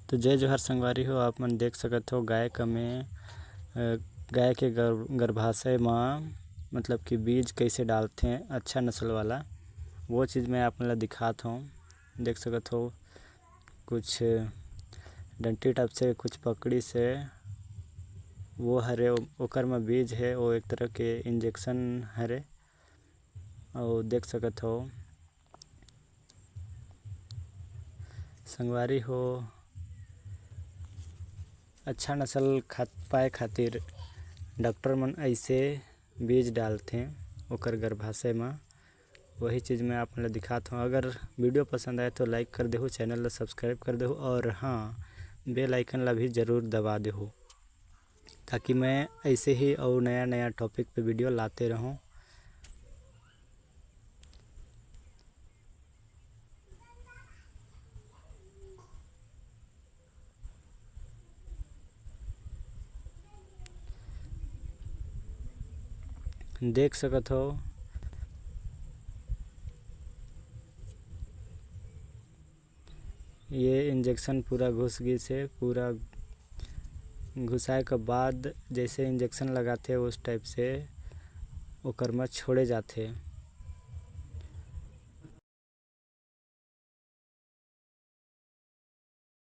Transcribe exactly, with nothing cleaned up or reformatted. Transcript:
तो जय जोहार संगवारी हो, आप मन देख सकत हो गाय क में, अ, गाय के गर-, गर्भाशय म मतलब कि बीज कइसे डालथे अच्छा नस्ल वाला, वो चीज़ मैं आप मन ला दिखात हौं। देख सकत हो कुछ डंटी टाइप से कुछ पकड़ी से वो हरे, ओ-, ओकर म बीज हे, वो एक तरह के इंजेक्शन हरे। अउ देख सकत हो संगवारी हो, अच्छा नस्ल खा-, पाए खातिर डॉक्टर मन ऐसे बीज डालथे ओकर गर्भाशय म। वही चीज़ मैं आप मन ल दिखात हौं। अगर वीडियो पसंद आए तो लाइक कर देहू, चैनल ल सब्सक्राइब कर देहू और हाँ, बेल आइकन ला भी ज़रूर दबा देहू, ताकि मैं ऐसे ही और नया नया टॉपिक पे वीडियो लाते रहूँ। देख सकत हो, ये इंजेक्शन पूरा घुस गिस हे। पूरा घुसाए के बाद जैसे इंजेक्शन लगाथे, उस टाइप से ओकर म छोड़े जाथे।